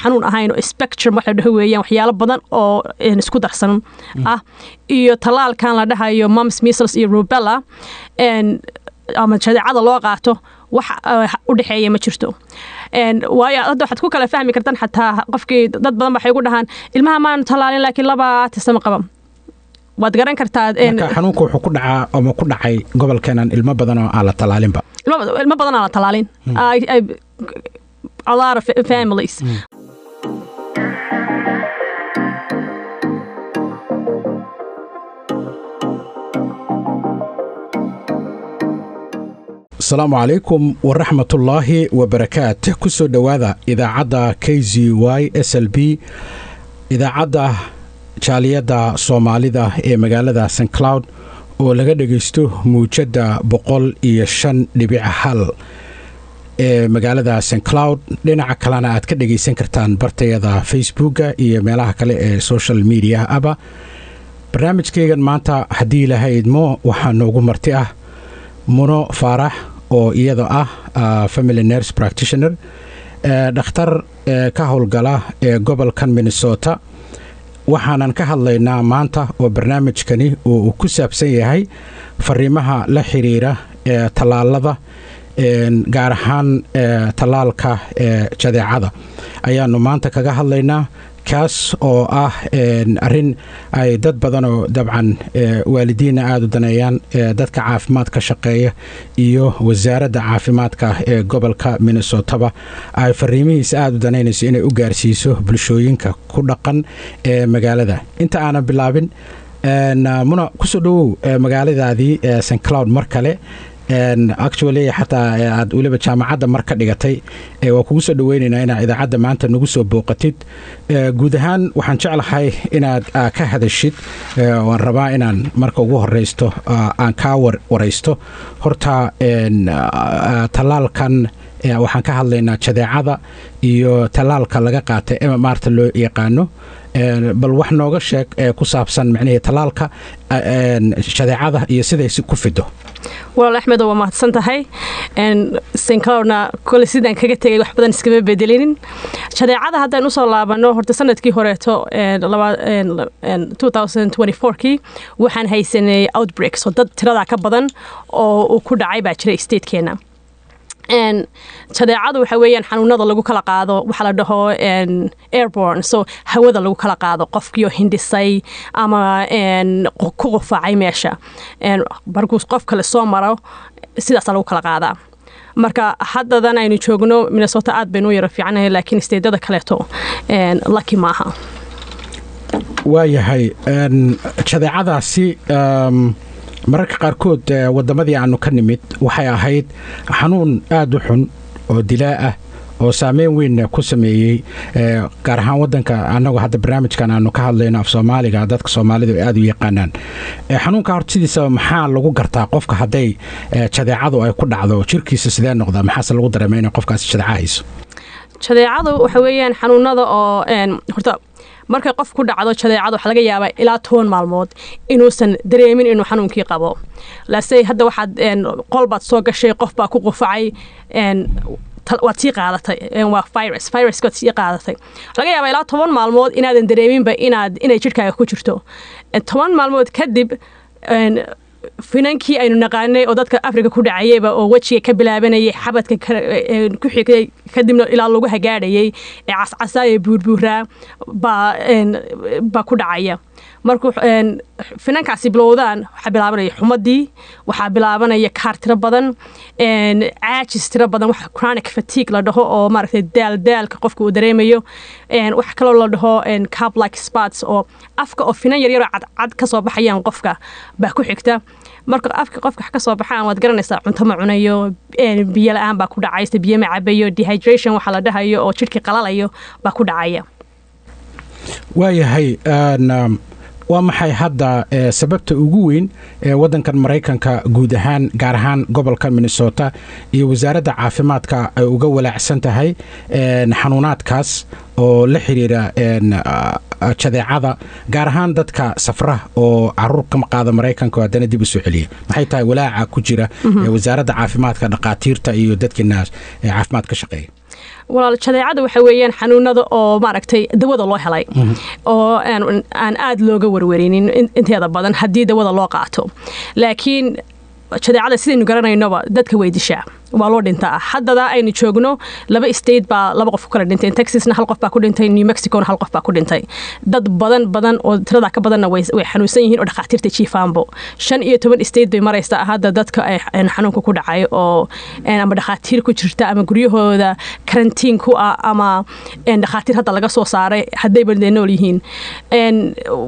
Xanuun ahayn oo spectrum waxa la dhaho weeyaan, waxyaalo badan oo isku darsan ah, iyo tallaalkan la dhahayo mumps, measles iyo rubella ama jadeecada loo qaato, wax u dhexeeya ma jirto. Waayo hadda waxaad ku kala fahmi kartaan xataa qofkii, dad badan waxay ugu dhahaan, "Ilmaha maanu tallaalin, laakiin laba autism qaba." Waad garan kartaa. Marka xanuunka wuxuu ku dhacaa ama ku dhacay gobolkeenan ilmo badan oo aan la tallaalinba. Ilmo badan aan la tallaalin, a lot of families. Asalaamu calaykum waraxmatullaahi wabarakaat. Ku soo dhowaada idaacadda KZY SLP, idaacadda jaaliyadda Soomaalida ee magaalada St Cloud, oo laga dhegaysto muujadda 105.1 ee magaalada St Cloud. Dhinaca kalena aad ka dhegaysan kartaan bartayada Facebooka iyo meelaha kale ee social media aba. Barnaamijkaygan maanta, haddii Ilaahay idmo, waxaa noogu marti ah Muno Faarax, oo iyada ah family nurse practitioner, dhakhtar ka howlgala ee gobolkan Minnesota. Waxaanan ka hadlaynaa maanta oo barnaamijkani oo uu ku saabsan yahay fariimaha la xiriira ee tallaalada, gaar ahaan tallaalka ee jadeecada ayaanu maanta kaga hadlaynaa, kaas oo ah arrin ay dad badanoo dabcan waalidiinna aada u daneeyaan, dadka caafimaadka shaqeeya iyo wasaaradda caafimaadka ee gobolka Minnesotaba ay fariimihiisa aada u danaynayso inay u gaarsiiso bulshooyinka ku dhaqan ee magaalada. Inta aanan bilaabin, Muna, kusoo dhowow magaaladaadii St Cloud mar kale. Actually, xataa aad weliba jaamacadda mar ka dhigatay, waa kugu soo dhaweynaynaa inaad idaacadda maanta nagu soo booqatid. Guud ahaan waxaan jeclahay inaad ka hadashid, waan rabaa inaan marka ugu horeysto aan kaa waraysto horta tallaalkan. Waxaan ka hadlaynaa jadeecada iyo tallaalka laga qaatay MMR-ta loo yaqaano. Bal wax nooga sheeg ee ku saabsan macnihii tallaalka jadeecada iyo siday ku fido. Walaal Axmedo, waa mahadsan tahay. St Cloudna kole sidaan kaga tegay wax badan iskama bedelinin. Jadeecada haddaan usoo laabano, horta sanadkii horeeto, 2024kii, waxaan haysanay outbreak, so dad tiradaa ka badan oo uu ku dhacay baa jiray statekeena. Jadeecadu waxa weeyaan xanuunada lagu kala qaado waxa la dhaho airborne, so hawada lagu kala qaado, qofkiio hindhisay ama ku qufacay meesha, markuu qof kale soo maro, sidaasaa lagu kala qaadaa. Marka haddadan aynu joogno Minnesota aad baynu u yaro fiicanahay, laakiin stateada kaleeto lucky maaha. Waayahay, jadeecadaasi mararka qaarkood waddamadii aanu ka nimid waxay ahayd xanuun aada u xun oo dilaa ah oo saameyn weyn ku sameeyey, gaar ahaan wadanka annagu hadda barnaamijkan aanu ka hadlayno, af Soomaaliga dadka Soomaalidu ay aada u yaqaanaan xanuunka. Horta sidiisaba maxaa lagu gartaa qofka hadday jadeecadu ay ku dhacdo? Jirkiisa sidee noqdaa? Maxaase lagu dareema inay qofkaasi jadeeca hayso? Jadeecadu waxa weeyaan xanuunada oo horta markay qof ku dhacdo jadeecada, waxaa laga yaabaa ilaa 10 maalmood inuusan dareemin inuu xanuunkii qabo. Lase hadda waxaad qol baad soo gashay, qof baa ku qufacay, waad sii qaadatay, waa virus, viruska waad sii qaadatay. Laga yaabaa ilaa 10 maalmood inaadan dareeminba inay jidhkaaga ku jirto. 10 maalmood kadib, finankii aynu naqaanay oo dadka Afrika ku dhacayayba, oo wejiga ka bilaabanayay, xabadka ku xigay, kadibna ilaa lagu hagaadhayay ee cascasaa ee buurbuuraa baa ku dhacaya. Markuu finankaasi bilowdaan, waxaa bilaabanaya xumadii, waxaa bilaabanaya kaar tiro badan, caajis tiro badan, waxa chronic fatigue la dhaho oo maaragtay daal daalka qofka uu dareemayo. Waxa kaloo la dhaho cup like spots, oo afka oo finan yaryaroo cadcad ka soo baxayaan qofka baa ku xigta. Marka afka qofka wax ka soo baxaan, waad garanaysaa, cunto ma cunayo, biyo la-aan baa ku dhacaysa, biyo ma cabayo, dehydration waxaa la dhahayo oo jidhkii qalalayo baa ku dhacaya. Waayahay, waa maxay hadda sababta ugu weyn ee waddankan Maraykanka guud ahaan, gaar ahaan gobolka Minnesota, iyo wasaaradda caafimaadka ay uga walaacsan tahay xanuunaadkaas oo la xiriira jadeecada, gaar ahaan dadka safra oo caruur ka qaada Maraykanka oo haddana dib u soo celiya? Maxay tahay walaaca ku jira wasaaradda caafimaadka, dhaqaatiirta iyo dadkiina caafimaad ka shaqeeya? Walaal, jadeecada waxa weeyaan xanuunada oo maaragtay dawada loo helay oo aan aad looga warwarinin inteeda badan haddii dawada loo qaato. Laakiin jadeecada, sidaynu garanaynoba, dadka way dishaa, waa loo dhintaa. Haddada aynu joogno laba state baa laba qof ku kala dhinteen. Texasna hal qof baa ku dhintay, New Mexicona hal qof baa ku dhintay. Dad badan badan oo tirada ka badanna way xanuunsan yihiin oo dhakhaatiirta jiifaanbo. 15 state bay maraysaa hadda dadka ay xanuunka ku dhacay oo ama dhakhaatiir ku jirta ama guryahooda karantiin ku ah ama dhakhaatiir hadda laga soo saaray, haddayba dee nool yihiin.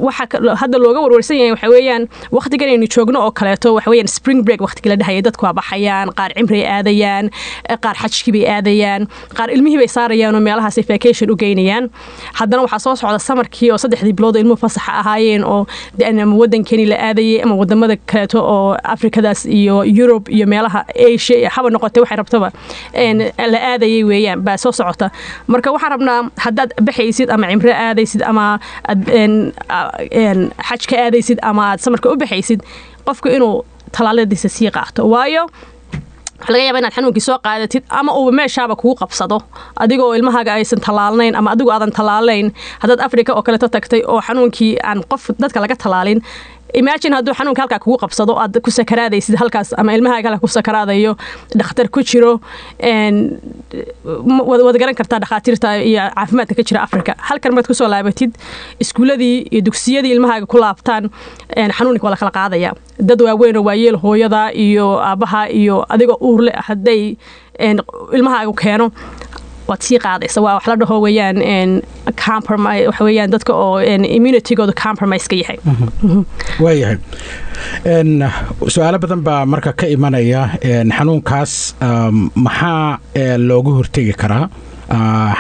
Waxa hadda looga warwarsan yahay waxa weeyaan waqtigan aynu joogno oo kaleeto, waxa weeyaan spring break waqtigii la dhahayay. Dadku waa baxayaan, qaar cimray aadayaan, qaar xajkii bay aadayaan, qaar ilmihii bay saarayaan oo meelahaasay vacation u geynayaan. Haddana waxaa soo socda summerkii oo 3dii bilood oo ilmuhu fasaxa ahaayeen oo ama waddankeeni la aadayay ama wadamada kaleeto oo Afrikadaas iyo Yurub iyo meelaha Asia haba noqotay, waxay rabtaba la aadayay weeyaan baa soo socota. Marka waxaan rabnaa haddaad baxaysid ama cimro aadaysid ama aad xaj ka aadaysid ama aad summerka u baxaysid, qofku inuu talaaladiisa sii qaato, waayo waxaa laga yaabaa inaad xanuunkii soo qaadatid ama uu meeshaaba kugu qabsado adigoo ilmahaaga aysan tallaalnayn ama adigu aadan tallaalayn. Haddaad Africa oo kaleeto tagtay oo xanuunkii aan qof dadka laga tallaalin, imagine hadduu xanuunka halkaa kugu qabsado, aad ku sakaraadaysid halkaas ama ilmahaaga halkaa ku sakaraadayo, dhakhtar ku jiro. Waad garan kartaa dhakhaatiirta iyo caafimaadka ka jira Africa. Halkan markaad kusoo laabatid, iskuuladii iyo dugsiyadii ilmahaaga ku laabtaan, xanuunka waa la kala qaadaya. Dad waaweyn oo waayeel, hooyada iyo aabbaha iyo adigoo uurle, hadday ilmahaagu keeno, waad sii qaadaysa. Waa wax la dhaho weeyaan compromise, waxa weeyaan dadka oo immunitygooda compromise ka yahay. Waayahay, su-aalo badan baa marka ka imanaya xanuunkaas. Maxaa looga hortegi karaa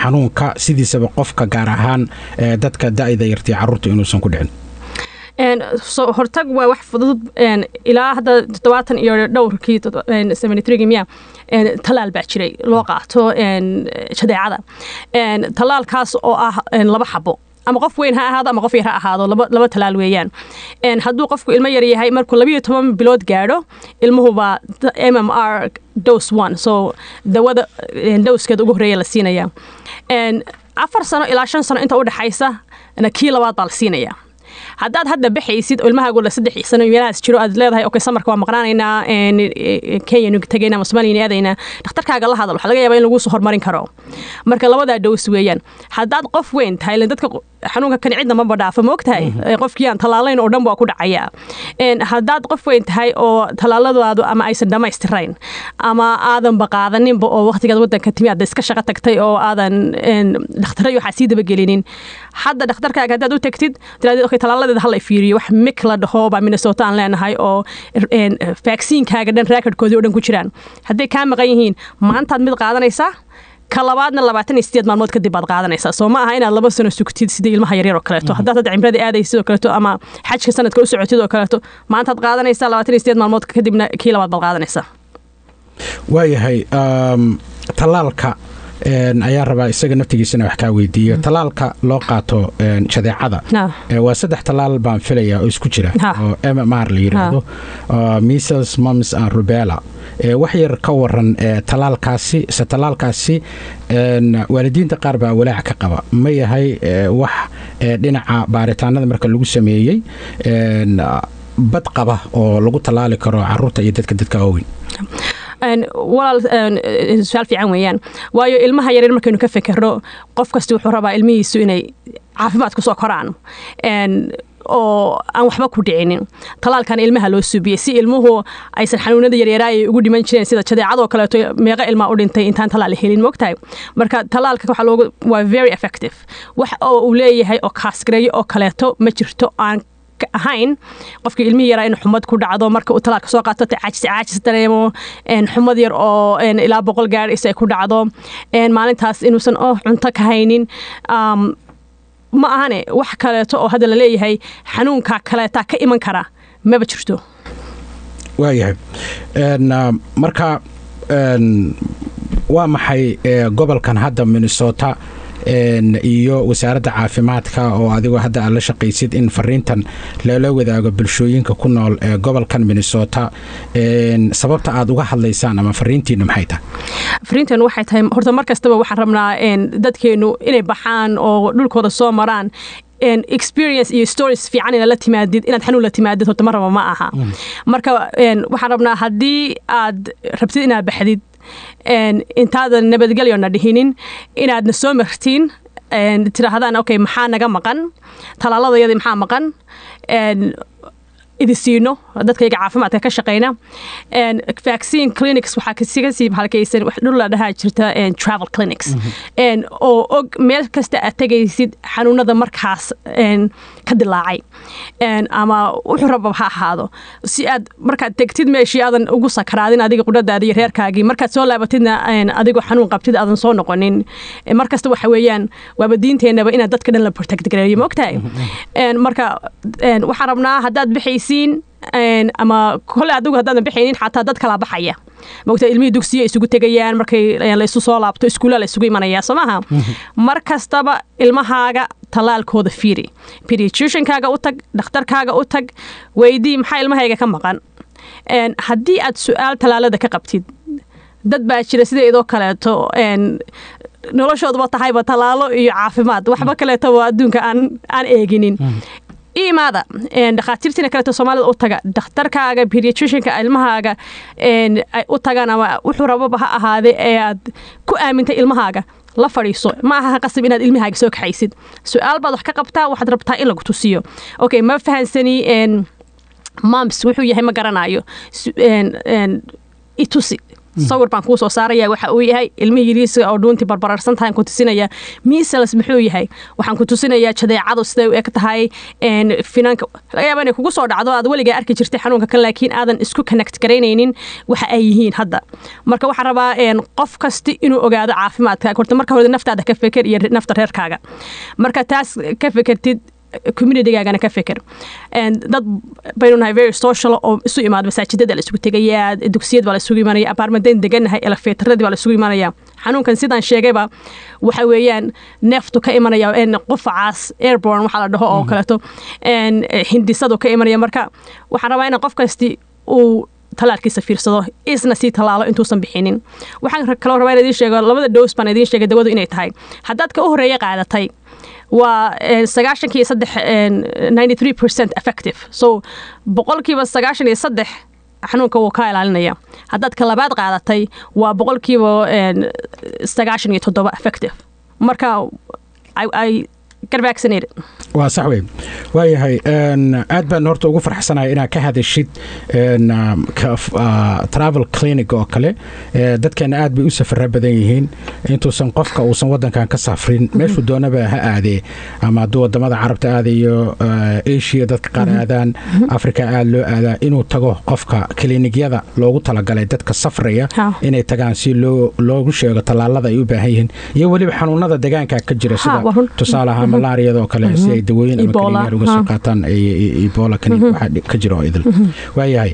xanuunka sidiisaba qofka, gaar ahaan dadka da'da yartay, carruurta, inuusan ku dhicin? Soo hortag waa wax fudud. Ilaa hadda 70 iyo dhowrkii, 73 miya, talaal baa jiray loo qaato jadeecada. Talaalkaas oo ah laba xabo, ama qof weyn ha ahaado ama qof yar ha ahaado, laba talaal weeyaan. Hadduu qofku ilmo yar yahay, markuu 12 bilood gaadho ilmuhu baa MMR dose one, so dawada dosekeeda ugu horreeya la siinaya. 4 sano ilaa 5 sano inta u dhexaysa kii labaad baa la siinaya. Haddaad hadda baxaysid oo ilmahaagu la 3 sano meelahaas jiro, aad leedahay, "Okay, summerka waa maqnaanaynaa, Kenya tagaynaa ama Soomaaliya aadaynaa," dhakhtarkaaga la hadal. Waxaa laga yaabaa in lagu soo horumarin karo. Marka labadaa dose weeyaan. Haddaad qof weyn tahay, ileen dadka xanuunka kan cidna maba dhaafo, ma ogtahay, qofkii aan tallaalayn oo dhan waa ku dhacayaa. Haddaad qof weyn tahay oo tallaaladaadu ama aysan dhammaystirayn ama aadanba qaadaninba oo waqtigaad waddanka timi aad iska shaqo tagtay oo aadan dhakhtarray waxaa sii dabagelinin, hadda dhakhtarkaaga haddaad u tagtid, tirahdid, "Okay, tallaaladeeda hala fiiriyo," wax MIC la dhaho baa Minnesota aan leenahay oo vaccinekaaga dhan recordkoodii oo dhan ku jiraan. Hadday kaa maqan yihiin, maantaad mid qaadanaysaa, ka labaadna 28 maalmood kadib baad qaadanaysaa. Soo ma aha inaad 2 sano sugtid sidii ilmaha yaryar oo kaleeto. Haddaad hadda cimrada aadaysid oo kaleeto ama xajka sanadka u socotid oo kaleeto, maantaad qaadanaysaa, 28 maalmood kadibna kii labaad baad qaadanaysaa. Waayahay, tallaalka ayaa rabaa isaga naftigiisana wax kaa weydiiyo. Tallaalka loo qaato jadeecada waa saddex tallaal baan filayaa oo isku jira oo MMR la yidhaahdo, measles, mumps and rubella. Wax yar ka waran tallaalkaasi se. Tallaalkaasi waalidiinta qaar baa walaac ka qaba. Ma yahay wax dhinaca baaritaanada marka lagu sameeyey bad qaba oo lagu tallaali karo caruurta iyo dadka waaweyn? Walaal, su-aal fiican weeyaan, waayo ilmaha yaryar markaynu ka fekerno, qof kasta wuxuu rabaa ilmihiisu inay caafimaad kusoo koraan oo aan waxba ku dhicinin. Talaalkan ilmaha loo suubiyey si ilmuhu aysan xanuunada yaryaraay ay ugu dhiman jireen, sida jadeecadoo kaleeto. Meeqa ilmaa u dhintay intaan talaal helin, moogtahay? Marka talaalka waxaa loogu waa very effective. Wax oo uu leeyahay oo kaasgareeyo oo kaleeto ma jirto, aan ahayn qofkii ilmihii yaraa in xumad ku dhacdo marka uu talaalka soo qaato, caajis caajis dareemo, xumad yar oo ilaa 100 gaadhaysa ay ku dhacdo maalintaas, inuusan oo cunto ka haynin. Ma ahane wax kaleeto oo hadda la leeyahay xanuunka kaleetaa ka iman kara maba jirto. Waayahay, marka waa maxay gobolkan hadda Minnesota iyo Wasaaradda Caafimaadka oo adigoo hadda aad la shaqaysid in fariintan lala wadaago bulshooyinka ku nool ee gobolkan Minnesota? Sababta aad uga hadlaysaan ama fariintiinu maxay tahay? Fariintan waxay tahay, horta mar kastaba waxaan rabnaa dadkeenu inay baxaan oo dhulkooda soo maraan, experience iyo stories fiican inaad la timaadid. Inaad xanuun la timaadid horta mar raba ma aha. Marka waxaan rabnaa, haddii aad rabtid inaad baxdid, intaadan nabadgelyona dhihinin, inaadna soo martiin, tidhaahdaan, "Okay, maxaa naga maqan talaaladayadii? Maxaa maqan?" Idi siino dadkayga caafimaadka ka shaqeyna. Vaccine clinics waxaa kasiga sii halkaysan dhul la dhahaa jirta travel clinics oo og meel kasta aad tegaysid xanuunada markaas ka dilaacay ama wuxuu raba ha ahaado, si aad markaad tegtid meeshii aadan ugu sakaraadin adiga qudhadaada iyo reerkaagii, markaad soo laabatidna adigoo xanuun qabtid aadan soo noqonin. Mar kasta waxa weeyaan waaba diinteenaba inaad dadka dhan la protect gareeyo, ma ogtahay? Marka waxaan rabnaa haddaad bixaysiin ama kole adigu haddaadan bixaynin, xataa dad kala baxaya, mogta, ilmihii dugsiya isugu tegayaan, markay la isu soo laabto iskuulla la isugu imanaya, soo maaha? Mar kastaba ilmahaaga tallaalkooda fiiri, pediatriciankaaga u tag, dhakhtarkaaga u tag, weydii, "Maxaa ilmahayga ka maqan?" Haddii aad su-aal tallaalada ka qabtid, dad baa jira sida idoo kaleeto noloshooduba tahayba tallaalo iyo caafimaad, waxba kaleeto adduunka aan eeginin. Imaada dhakhaatiirtiina kaleeto Soomaalida u taga, dhakhtarkaaga pediatricianka ilmahaaga ay u tagaan ama wuxuu rababa ha ahaade ee aad ku aamintay ilmahaaga la fadhiiso. Ma aha qasab inaad ilmahaaga soo kaxaysid. Su-aal baad wax ka qabtaa, waxaad rabtaa in lagu tusiyo, "Okay, ma fahansani mumps wuxuu yahay, ma garanayo, itusi." Sawir baan kuu soo saaraya waxa uu yahay. Ilmihii yariiska oo dhuuntii barbararsan tahay ku tusinaya. Measles muxuu yahay waxaan ku tusinayaa. Jadeecadu siday u eg tahay, finanka laga yaaba inay kugu soo dhacdo, aad weligaa arki jirtay xanuunka kan, laakiin aadan isku connect garaynaynin waxa ay yihiin hadda. Marka waxaan rabaa qof kasti inuu ogaado caafimaadka. Horta marka hore naftaada ka feker iyo nafta reerkaaga. Marka taas ka fekertid, communitygaagana ka feker. Dad baynu nahay very social oo isu imaado. Masaajidada la isugu tegayaa, dugsiyad baa la isugu imanaya, apartmentayn degannahay, elevatorradii baa la isugu imanaya. Xanuunkan sidaan sheegayba waxa weeyaan neeftu ka imanaya, qufacaas airborne waxaa la dhaho oo kaleeto, hindisadu ka imanaya. Marka waxaan rabaa in qof kasti uu talaalkiisa fiirsado, isna sii tallaalo intuusan bixinin. Waxaan kaloo rabaa in idiin sheego labada dose baan idiin sheegay dawadu inay tahay. Haddaad ka u horreeya qaadatay, waa 93, 93% effective, so 93% xanuunka wuu kaa ilaalinaya. Haddaad ka labaad qaadatay, waa 97% effective. Marka I get vaccinated. Waa sax wey, waayahay. Aad baan horta ugu farxsanahay inaad ka hadashid travel clinic oo kale. Dadkeena aad bay u safara badan yihiin. Intuusan qofka uusan wadankan ka safrin, meeshuu doonaba ha aadee, ama hadduu wadamada Carabta aadayo, Asia dadka qaar aadaan, Africa aad loo aadaa, inuu tago qofka klinigyada loogu talagalay dadka safraya inay tagaan si loogu sheego tallaalada ay u baahan yihiin iyo weliba xanuunada degaanka ka jira, sida tusaale ahaan malaariyada oo kale, si ay dawooyin ama kaniiniyaal uga soo qaataan, Ebola kaniin waxa ka jira oo idil. Waayahay,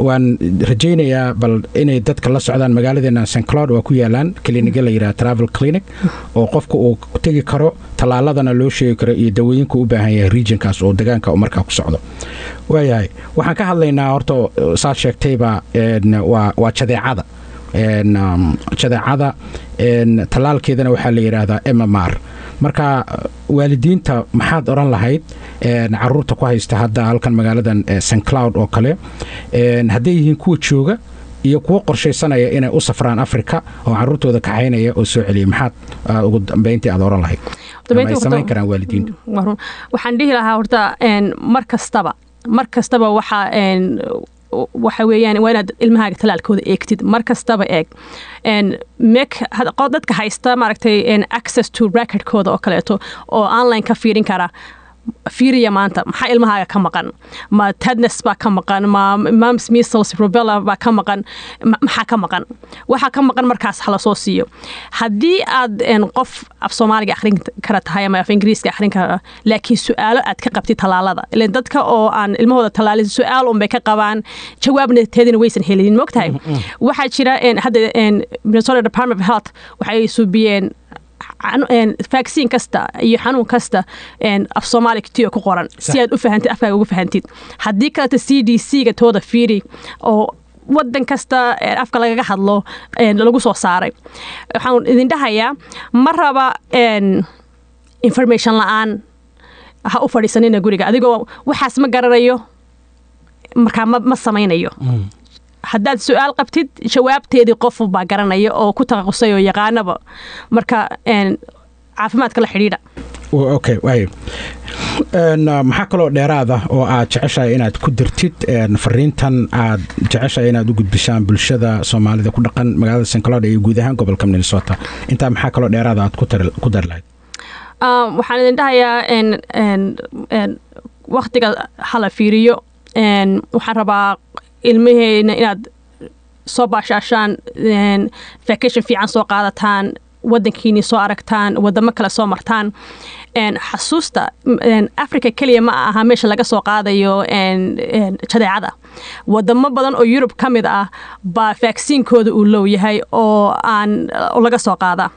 waan rajaynayaa bal inay dadka la socdaan. Magaaladeena St Cloud waa ku yaalaan klinigya la yidhaha travel clinic oo qofka uu tegi karo, tallaaladana loo sheegi karo iyo dawooyinka u baahan yahay regionkaas oo degaanka uu markaa ku socdo. Waayahay, waxaan ka hadlaynaa horta saad sheegtayba waa jadeecada. Jadeecada tallaalkeedana waxaa la yidhaahdaa MMR. Marka waalidiinta maxaad odhan lahayd caruurta ku haysta hadda halkan magaaladan St Cloud oo kale, hadday yihiin kuwa jooga iyo kuwa qorshaysanaya inay u safraan Africa oo caruurtooda kaxaynaya oo soo celiya? Maxaad ugu dambeyntii aad odhan lahayd ama ay samayn karaan waalidiintu? Waxaan dhihi lahaa horta mar kastaba waxa weeyaan waa inaad ilmahaaga talaalkooda eegtid. Mar kastaba eeg mek dadka haysta, maaragtay, access to recordkooda oo kaleeto oo online ka fiirin kara, fiiriya maanta maxaa ilmahaaga ka maqan. Ma tetanus baa ka maqan? Ma mumps, measles, rubella baa ka maqan? Maxaa ka maqan? Waxaa ka maqan markaas hala soo siiyo. Haddii aad qof af Soomaaliga akhrin kara tahay ama af Ingiriiska akhrin kara, laakiin su-aalo aad ka qabtid tallaalada, ilan dadka oo aan ilmahooda tallaalin su-aal unbay ka qabaan, jawaabna teedina waysan helinin, mogtahay? Waxaa jira hadda Minnesota Department of Health waxay suubiyeen Vaccine kasta iyo xanuun kasta af Soomaali tiyo ku qoran si aad u fahantid, afkaaga ugu fahantid. Haddii kaleta CDC-ga tooda fiiri oo wadan kasta afka lagaga hadlo lagu soo saaray. Waxaan idin dhahayaa, ma raba information la-aan ha u fadhiisanina guriga adigoo waxaas ma garanayo, markaa ma samaynayo. Haddaad su-aal qabtid, jawaabteedii qof baa garanaya oo ku taqasusay oo yaqaanaba. Marka caafimaadka la xidhiidha. Okay, waay. Maxaa kaloo dheeraada oo aad jeceshahay inaad ku dirtid, fariintan aad jeceshahay inaad u gudbishaan bulshada Soomaalida ku dhaqan magaalada St Cloud iyo guud ahaan gobolka Minnesota? Intaa maxaa kaloo dheeraada aad ku dari lahayd? Waxaan idin dhahayaa, waktiga hala fiiriyo. Waxaan rabaa ilmaheena inaad soo baashaashaan, vacation fiican soo qaadataan, wadankiini soo aragtaan, wadamo kale soo martaan. Xasuusta, Africa keliya ma aha meesha laga soo qaadayo jadeecada. Wadamo badan oo Yurub ka mid ah baa vaccinekooda uu low yahay oo aan laga soo qaada.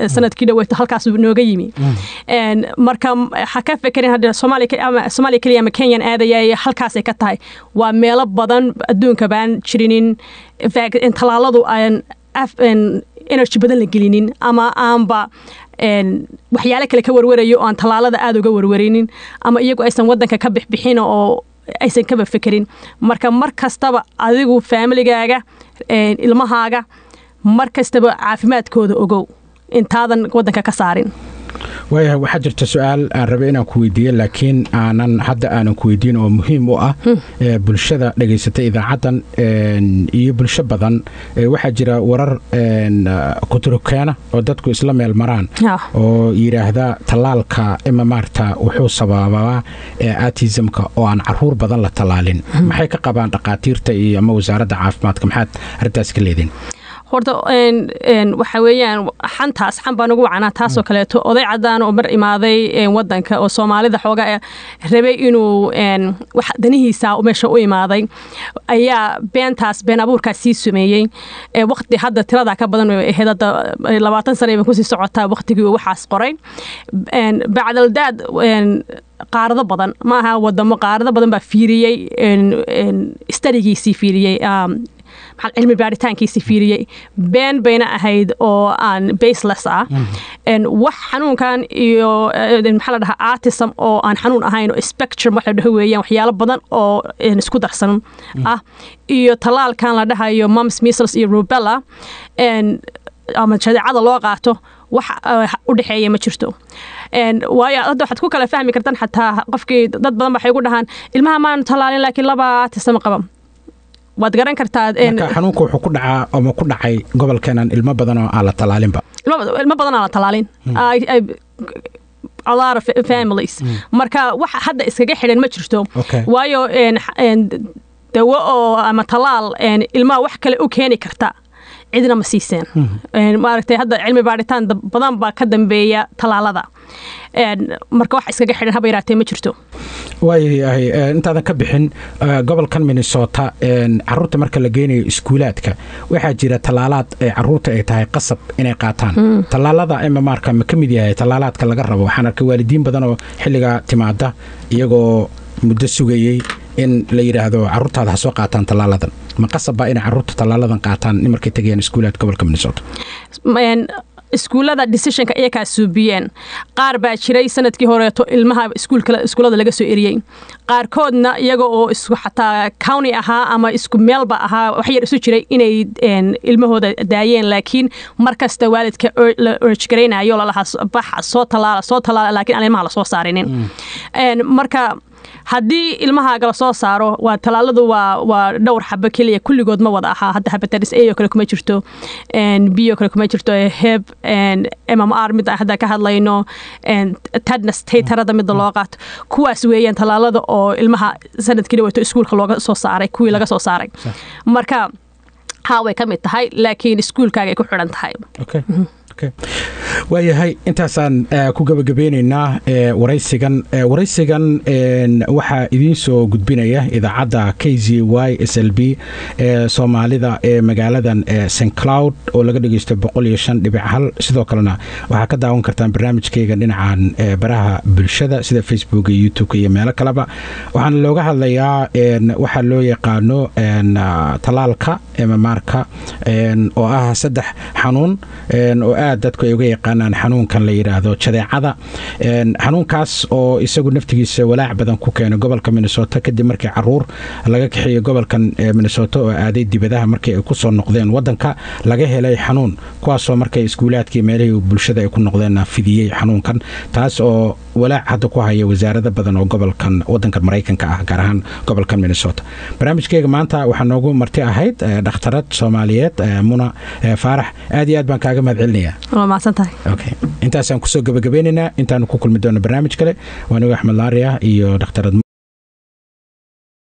Sanadkii dhaweyto halkaas nooga yimi. Marka ha ka fekerin hadda Soomaaliya keliya ama Kenyan aadaya halkaasay ka tahay. Waa meelo badan adduunka baan jirinin talaaladu aan energy badan la gelinin ama aanba waxyaalo kale ka warwarayo oo aan tallaalada aada uga warwarinin, ama iyagu aysan wadanka ka bixbixin oo aysan kaba fekerin. Marka mar kastaba adigu familigaaga, ilmahaaga, mar kastaba caafimaadkooda ogow intaadan wadanka ka saarin. Waayahay, waxaa jirta su-aal aan rabay inaan ku weydiiyo, laakiin aanan hadda aanan ku weydiin, oo muhiim u ah bulshada dhegaysatay idaacaddan iyo bulsho badan. Waxaa jira warar kuturukeena oo dadku isla meel maraan oo yidhaahda tallaalka MMR-ta wuxuu sababaa autismka, oo aan caruur badan la tallaalin. Maxay ka qabaan dhaqaatiirta iyo ama wasaaradda caafimaadka? Maxaad arrintaas ka leedin? Horta waxa weeyaan xantaas xan baan ugu wacanaa. Taasoo kaleeto oday cadaan oo mar imaaday wadanka oo Soomaalida xooga rabay inuu wax danihiisa meesha u imaaday ayaa beentaas, been abuurkaas sii sameeyey. Waqti hadda tiradaa ka badan ahayd, hadda 20 sana bay kusii socotaa waqtigii uu waxaas qoray. Bacdaldaad qaarado badan ma aha wadamo, qaarado badan baa fiiriyey, studygiisii fiiriyey, cilmi baaritaankiisi fiiriyey. Been bayna ahayd oo aan baseless ah. Wax xanuunkan iyo maxaa la dhahaa autism oo aan xanuun ahayn oo spectrum wax la dhaho weeyaan, waxyaalo badan oo isku darsan ah, iyo tallaalkan la dhahayo mumps, measles iyo rubella ama jadeecada loo qaato wax u dhexeeya ma jirto. Waayo hadda waxaad ku kala fahmi kartaan xataa qofkii dad badan waxay ugu dhahaan, "Ilmaha maanu tallaalin, laakiin laba autism qaba." Waad garan kartaa. Marka xanuunku wuxuu ku dhacaa ama ku dhacay gobolkeenan ilmo badan oo aan la tallaalinba. Ilmo badan aan la tallaalin, a lot of families. Marka wax hadda iskaga xidhan ma jirto, waayo dawo oo ama tallaal ilmaha wax kale u keeni karta cidna ma siiseen. Maaragtay, hadda cilmi baaritaan badan baa ka dambeeya tallaalada. Marka wax iskaga xidhan haba yaraatee ma jirto. Waayahay, intaadan ka bixin, gobolkan Minnesota caruurta marka la geynayo iskuulaadka waxaa jira tallaalaad ee caruurta ay tahay qasab inay qaataan. Tallaalada MMR-ka ma ka mid yahay tallaalaadka laga rabo? Waxaan arkay waalidiin badan oo xilligaa timaada iyagoo muddo sugayey in la yidhaahdo caruurtaada ha soo qaataan tallaaladan. Ma qasab baa inay caruurta tallaaladan qaataan in markay tegayaan iskuulaadka gobolka Minnesota? Iskuullada decisionka iyakaa suubiyeen. Qaar baa jiray sanadkii horeeto ilmaha iskuullada laga soo eriyey, qaarkoodna iyaga oo isku xataa county ahaa ama isku meelba ahaa, wax yar isu jiray, inay ilmahooda daayeen, laakiin mar kasta waalidka la urge garaynayo, lalahaa, "Baxa, soo tallaala, soo tallaala," laakiin aan ilmaha lasoo saarinin. Marka haddii ilmahaaga la soo saaro, waa tallaaladu waa dhowr xabo keliya, kulligood ma wada ahaa. Hadda hepatitis A oo kale kuma jirto, B oo kale kuma jirto, Hib, MMR midda hadda ka hadlayno, tetanus teetarada midda loo qaato, kuwaas weeyaan tallaalada oo ilmaha sanadkii dhaweeto iskuulka looga soo saaray, kuwii laga soo saaray. Marka haa, way ka mid tahay, laakiin iskuulkaaga ay ku xidhan tahay. Okay. Okay, waayahay, intaasaan ku gabagabeyneynaa waraysigan. Waraysigan waxaa idiin soo gudbinaya idaacadda KZYSLB ee Soomaalida ee magaaladan St Cloud oo laga dhegeysto 105.1. Sidoo kalena waxaa ka daawan kartaan barnaamijkeyga dhinacan baraha bulshada sida Facebook iyo YouTube iyo meelo kaleba. Waxaana looga hadlayaa waxaa loo yaqaano talaalka MMR-ka oo ah saddex xanuun oo aad dadku ay uga yaqaanaan xanuunkan la yidhaahdo jadeecada, xanuunkaas oo isagu naftigiisa walaac badan ku keenay gobolka Minnesota kadib markii caruur laga kaxeeyey gobolkan Minnesota oo aaday dibadaha, markii ay kusoo noqdeen wadanka laga helay xanuun, kuwaasoo markay iskuulaadkii meelihii bulshada ay ku noqdeenna fidiyey xanuunkan, taas oo walaac hadda ku haya wasaarado badan oo gobolkan wadankan Maraykanka ah, gaar ahaan gobolkan Minnesota. Barnaamijkeyga maanta waxaa noogu marti ahayd dhakhtarad Soomaaliyeed, Muna Faarax. Aad iyo aad baan kaaga mahad celinayaa. Waa mahadsan tahay. Okay, intaasaan kusoo gabagabeynaynaa. Intaanu ku kulmi doono barnaamij kale, waa anigo Axmed Laari ah iyo dhakhtarad.